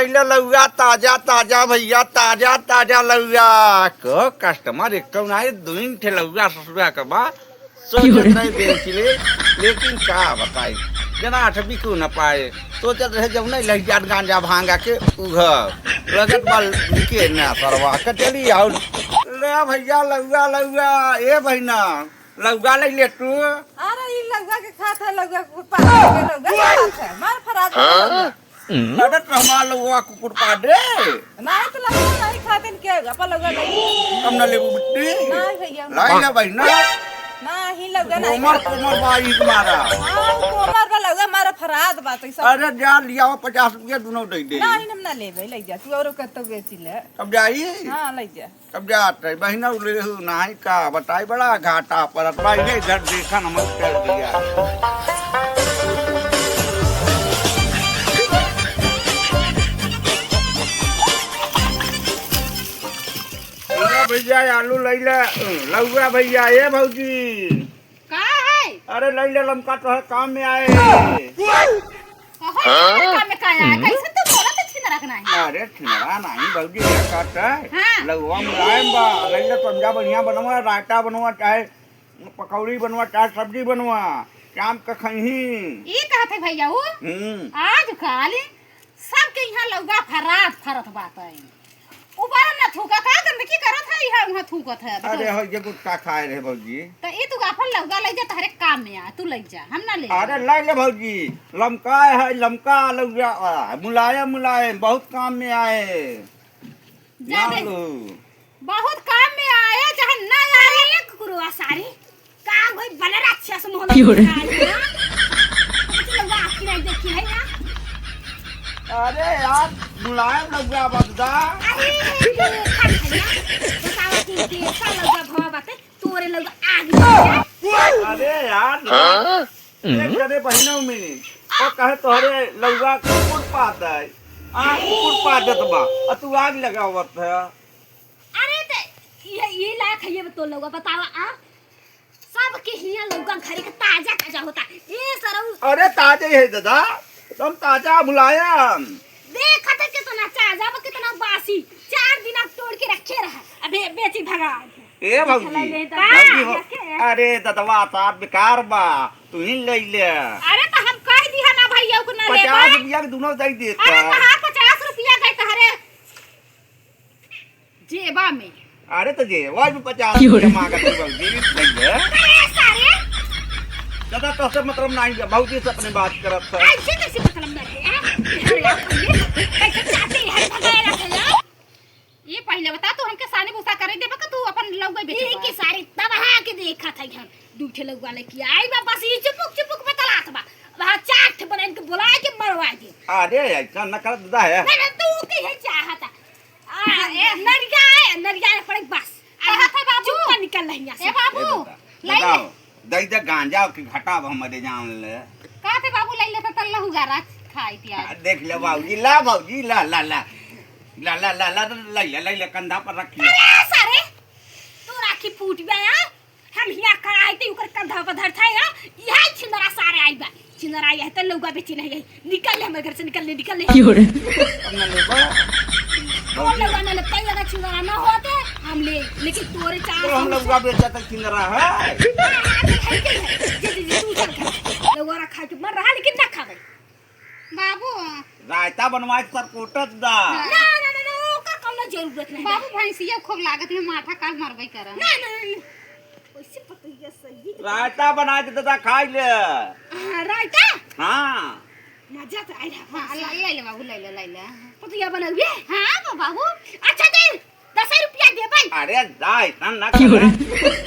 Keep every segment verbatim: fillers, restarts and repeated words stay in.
पहले लउआ ताजा ताजा भइया, ताजा ताजा लउआ। को कस्टमर एक तो ना आए, दुइन ठे लउआ ससुरा के बा। सोचत रहे बेच ले, लेकिन का बताई, जना आठ बिकू न पाए। सोचत रहे जब नहीं लग जात गांजा भांगा के उघ, लगत बा बिके ना सरवा के चली आउर। ले भइया लउआ, लउआ, ए बहिना, लउआ लइ ले तू। अरे ई लउआ के खात है, लउआ के कुकुर पात है, लउआ के खात है, मार फरात है लउआ। अरे तो हमार लउआ कुकुर पात है। नहीं तो लउआ नहीं खाते न क्या, अपन लउआ नहीं। हम ना लेबू बिट्टी। नहीं भइया। लाई ना बहिना। नहीं लउआ नहीं कोमर, खाते। कोमर बाई तुम्हारा। हाँ, कोमर बा लउआ, मारा फरात बा तो ई सब। अरे जा लियावा पचास रुपया दुनो दइ दे। नहीं, हम ना लेबे, लइ जा, तू औरो कत्तो बेची ले। अब जाई? हाँ, लइ जा। अब जात है बहिना, उ लेहू नाही का बताई, बड़ा घाटा परत बा, इहे घर देखा न मत कर दिया। लउआ भइया, आलू लइ ले, लउआ भइया, ए भौजी। का है? अरे लइ ले लमका, तोहरे काम में आए। कहो, हाँ? काम में का आए? हम्म। कैसे तू बोलत है छिनरा के नाही? अरे छिनरा नाही भौजी, ये कहत है। हाँ। लउआ मुलायम बा, लइ ले पंजा बढ़िया बनवा, रायता बनवा, चाहे पकौड़ी बनवा, चाहे सब्जी बनवा, शाम के खइही। ई कहत है भइया उ? हम्म। आजकल सबके इहाँ लउआ फरात फरत बाटे। ऊपर न थूका, का गंदगी करत है, इहाँ उहाँ थूकत है। अरे हो, ये गुटखा खाए रहे भौजी। तो ई तू अपन लउआ लइ जा, तहरे काम में आ, तू लइ जा, हम ना ले। अरे लइ ले भौजी, लमका है, लमका लउआ, आ, मुलायम मुलायम, बहुत काम में आए। जा ना दे। लो। बहुत काम में आए, चाहे ना आए। अरे कुकुरवा सारी, का होई बने राक्षस मोहन की हो रे? निकाल ना। कुछ लोग आपकी नहीं देखी है ना। अरे यार, मुलायम लउआ बा दादा। अरे, ये खा खा ना। बतावा कि कैसा लउआ भवा बाटे, तोरे लउआ आग लग गया। अरे यार, हाँ? एक जने बहिनों में, वो कहे तोहरे लउआ कुकुर पात है, आ कुकुर पादत बा, आ तू आग लगावत है। अरे ते, ये, ये लायक है, ये तो लउआ बतावा, आ? सबके हियाँ लउआ घरे के ताजा, ताजा होता। ए सरऊ। अरे ताजे है दादा, एकदम ताजा मुलायम। देखत है कितना ताजा बा, कितना बासी। चार दिन आप तोड़ के रखे रहा, अबे बेची भगा। ए भौजी, ले, ले, भौजी हो। रखे। अरे ददवा साहब बेकार बा, तू ही ले ले। अरे तो हम कह दिया ना भैया को ना लेबे। पचास रुपया के दोनों दे देता। अरे कहाँ पचास रुपया गए तहरे? जेबा में। अरे तो जेबा में पचास क्यों रे? रुपया मांगत है भौजी, नहीं है। अरे सारे! दादा, तोसे मतलब नहीं है, भौजी से अपनी बात करत है। ऐसे कैसे मतलब नहीं है? अरे यार, ये कैसे चाहते हैं, भगाए रखे यार? ये पहले बता, तू हमके सानी भूसा करे देबे का तू अपन लउआ बेचे ये बा? के सारे तबाह के देखा था हम। दू ठे लउआ लेके आई बा, बस ये चुपुक चुपुक बतलात बा। वहाँ चार ठे बना इनके बुलाए के मरवा दे। अरे, ऐसा न कर दादा है। नहीं, नहीं, तू के है चाहता। आ, ए, नरिया है, नरिया है पड़े बस। आ, कहत है बाबू। चुप कर निकल रही यहाँ से। ए बाबू, ए दादा, लाई बताओ, ले। दई दे गांजा के घटा अब हमरे जान ले। कहत है बाबू, लाई ले तो तल्ला हुगारा खाई थी आज। आ, देख ले बाबूजी, ला बाबूजी, ला, ला, ला। ला, ला, ला, ला, ला, ला, ला, ला, कंधा पर रख ले। अरे सारे, तू राखी फूट गया। हम हिया कराई थी, ओकर कंधा पर धरता है, यही छिंदरा सारे आई बा। छिंदरा आई है, तो लउआ बेची नहीं है। निकल ले हमरे घर से, निकल ले, निकल ले। क्यों रे? हम ना लेबा। कौन लउआ ना लेबा? अगर छिंदरा ना होते, हम ले, लेकिन तोरे चार तो हम सौ लउआ बेचा तक छिंदरा है। हाँ, हाँ, तो है के है। जे, जे, जे, तू चल खा। लउआ रखा के मर रहा, लेकिन ना खावे। बाबू। रायता बनवाए के सर कोटत दा। ना, ना, ना, ना, ओकर कौनो जरूरत नहीं। बाबू, भैंसिया खूब लागत है, माठा काल मरबे करन। ना, ना, ना, ना। कैसे पतैया सही तो रायता बना के दादा खाई ले। हाँ, रायता? हाँ। मजा तो आई रहा। हाँ, ले, ले ले बाबू, ले ले, ले ले। पतैया बनाइए? हाँ, बाबू। अच्छा, दे। दस रुपया दे भाई। अरे जा, इतना ना क्यों रे? कर।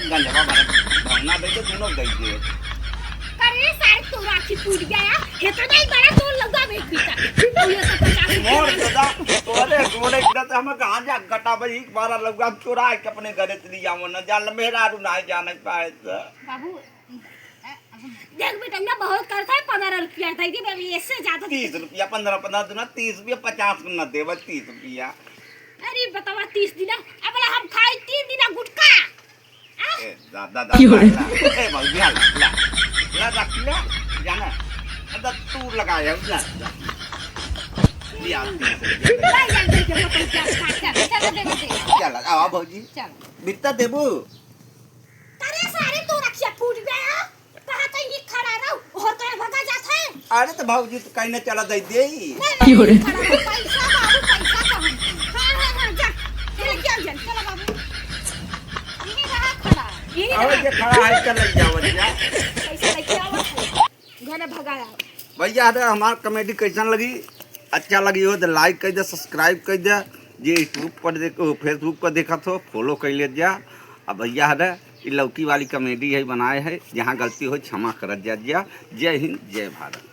गंजवा भर भावना दे दे, दोनों दे दे। अरे सारे तो राखी फूट गया यार। ये तो नहीं बड़ा तोर लगा में पीता। तू ये सब पचास रुपया मोर दादा, तोरे गोड़े गिरत हम कहाँ जा गटा भाई, एक बार लगा चुरा के अपने घरे से लिया वो ना जान मेहरारू ना जाने पाए तो। बाबू, देख बेटा, ना बहुत करता है, पन्द्रह रुपया दे दे, मैं इससे ज्यादा तीस रुपया, पन्द्रह, पन्द्रह दूना तीस रुपया, पचास को ना देवा, तीस रुपया। अरे बतावा, तीस दिना, अब ला हम खाई तीन दिना गुटखा। आ? ए, दा, दा, दा, क्यों रे? दा, दा। ए, भौजी, ला, ला, ला, रख ले, जाना। अब तू लगाया, ला, ला। ले जा, दे के बोतल, चल, चल, चल, दे, दे। चल, आवा भौजी। चल। बित्ता देबू? अरे सारे, तू रखिया फूट गया। कहाँ कहीं ये खड़ा रहो, और कहीं भगा जात है? अरे तो भौजी, तू कहीं ना चला दे दे। नहीं, नहीं, नहीं, खड़ा रहो, पैसा बाबू, पैसा का हम। हाँ, हाँ, हाँ, जा। चल, क्या, चल, चलो बाबू। यहीं रहा खड़ा, यहीं और रहा। ये खड़ा है, चल, ले जाओ, जा। पैसा लेके आओ, घर भगाया। भैया, अरे हमार comedy कैसन लगी? अच्छा लगी हो तो like कर दे, subscribe कर दे। जे YouTube पर देख, Facebook पर देखत हो, follow कर ले जा। अब भैया, अरे ई लौकी वाली comedy है, बनाए है, जहाँ गलती हो क्षमा करत जा, जा। जय हिंद, जय भारत।